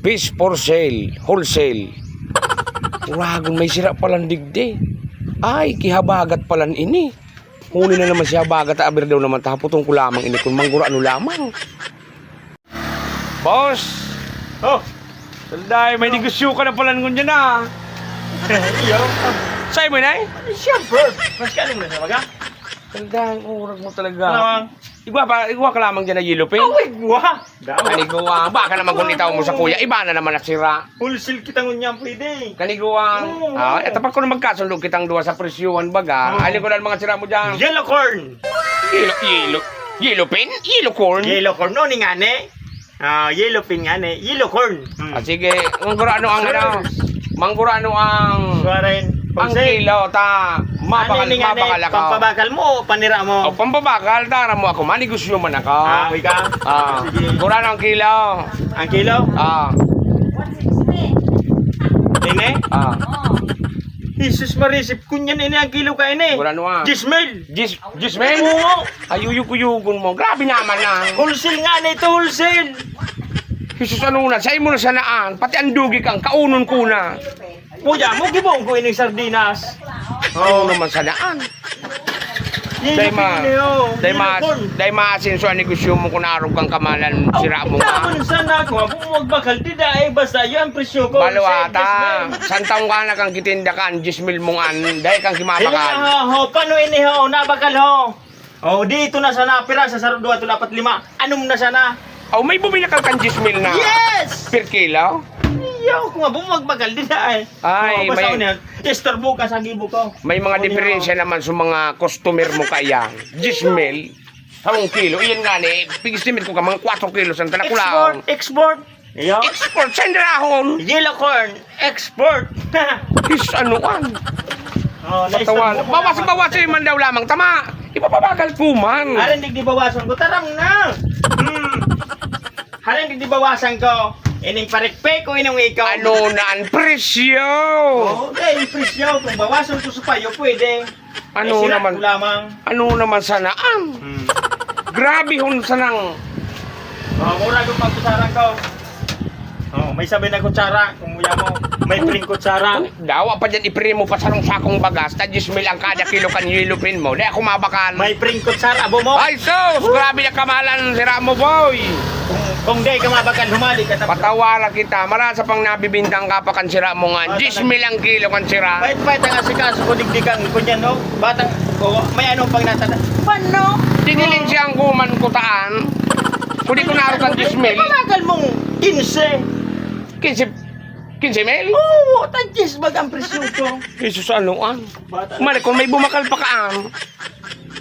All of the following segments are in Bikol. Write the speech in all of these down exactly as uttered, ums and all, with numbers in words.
Fish for sale, wholesale. Uragon, may sira palan digdi. Ay, kihabagat palan ini. Huli na naman si Habagat, aber daw naman ta, hapotong ko lamang ini kun manggurano lamang. Boss! Oh! Salday, may negosyo ka na palan ngunyan, ah. Iyo. Sa'yo mo, inay? Siyempre. Mas ka mo na sa baga? Salday, urag mo talaga. Ano, ah? Igwa pa, igwa ka lamang dyan na yellow pin. Oh, igwa! Dawa. Kanigwa, baka naman kung itaw mo sa kuya, iba na naman na sira. Wholesale kita ngunyan, pwede. Kanigwa. Oo. Ah, eh, tapat ko na magkasundo kitang duwa sa presyohan, baga. Oo. Alin ko lang mga sira mo dyan? Yellow corn. Yellow, yellow, yellow pin? Yellow corn? Yellow corn. No, ni ngani. Ah, yellow pin ngani. Yellow corn. Hmm. Ah, sige. Manggurano ang ano? Manggurano ang Suwarin. Ang Pagse. Kilo, ta. Mabakal, Ano ini ngani? Mabakal ako. Pampabakal mo o panira mo? O, pampabakal, ta. Aram mo ako, manegosyo man ako. Ah, ika? Ah. Sige. Gurano ang kilo. Ang kilo? Ah. Ini? Ah. Jesus Marisip, kunyan ini ang kilo ka ini. Gurano, ah. Diyes mil. Diyes, diyes mil? Oo. Ay, uyog-uyogon mo. Grabe naman, ah. Wholesale ngani ito, wholesale. Jesus, ano na? Sa'yo mo na sanaan. Pati ang dugi kang kaunon ko na. Kuya mo, gibong ko ining sardinas. Ano naman sanaan? Dai ma-, dai ma-, dai maasin so negosyo mo kun arog kang kamalan, sira mo nga. Ikaw man sana ako, ako magbakal, di dai, basta yan presyo ko, Balo ata. Same business. Santang ka na kang kitinda kan, diyes mil mong an, dai kang Hindi kimabakal. Na, ho, ho, paano ini, ho? Nabakal, ho? Oh, dito na sana, pira sa sarong, duwa, tatlo, apat, lima. Anom na sana. Oh, may buminakal kan diyes mil na. Yes! Per kilo? Yaw, kung nga bumagbakal, di na eh. Ay, oh, basta may niyan, istorbo ka sa gibo ko. May mga diferensya naman sa mga customer mo kaya. Diyes mil, sarong kilo. Iyan nga ni, pig-estimate ko ka, mga kwatro kilos ang talakulaw. Export, export. Iyo. Export sa indrahon. Yellow corn, export. Is ano an? Oh, Bawas, bawas, bawas, man daw lamang tama. Ipapabagal ko man. Arin digdi bawasan ko, tarang na. Hmm. Arin digdi bawasan ko. Ining parikpe ko, inong ikaw. Ano na ang presyo? Oh, dahil presyo, kung bawasan ko sa payo, pwede. Ano Eh, sira naman? ko lamang. Ano naman sanaan? Hmm. Grabe hon sanang. Oh, mura yung pagkutsara ko. Oh, may sabi na kutsara, kung muya mo, may pring kutsara. Dawa pa dyan, ipre mo pa sarong sakong bagas, ta diyes mil ang kada kilo kan yellow pin mo. Di ako mabakal. May pring kutsara, abo mo. Ay, sus! Grabe na kamalan, sira mo, boy! Kung, kung di ka mabakal, humali ka. Tapos Patawala kita. Marasa pang nabibintang ka pa kan sira mo nga. Ah, Diyes mil ang kilo kan sira. Pait-pait ang asikaso ko, digdi kang kunyan, no? Batang, oh, may ano pang natanda. Mano? Diniling siya ang kuman kutaan. Kung di ko naroon kan diyes mil. Panagal mong kinse. Kinse, kinse mil? Oo, tagis bag ang presyo ko. Jesus, ano an? Bata. Mali, kung may bumakal pa kaan.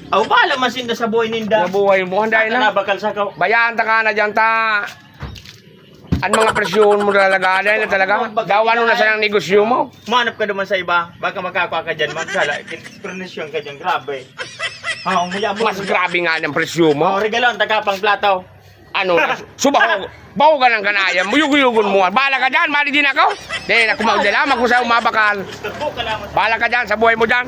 Aw, bahala man sinda sa buhay ninda. Sa buhay mo, anday Baka na. nabakal sa ka. Bayaan ta ka na dyan, ta. Ang mga presyohon mo talaga, anday na talaga. Daw ano na sanang negosyo mo? Manap ka naman sa iba. Baka makakwa ka dyan, magsala. Presyon ka dyan, grabe. Ha, ang muya mo. Mas grabe nga ang presyo mo. Oh, regalo ang taga pang plato. Ano, subaho, baho ka ng kanaya, muyugyugon mo. Bahala ka dyan, mali din ako. Di, ako magdala, ako sa umabakal. Bahala ka dyan, sa buhay mo dyan.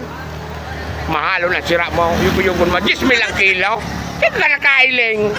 Mahalo na sira mo, yugyugon mo, diyes mil ang kilo. Kaya ka nakailing.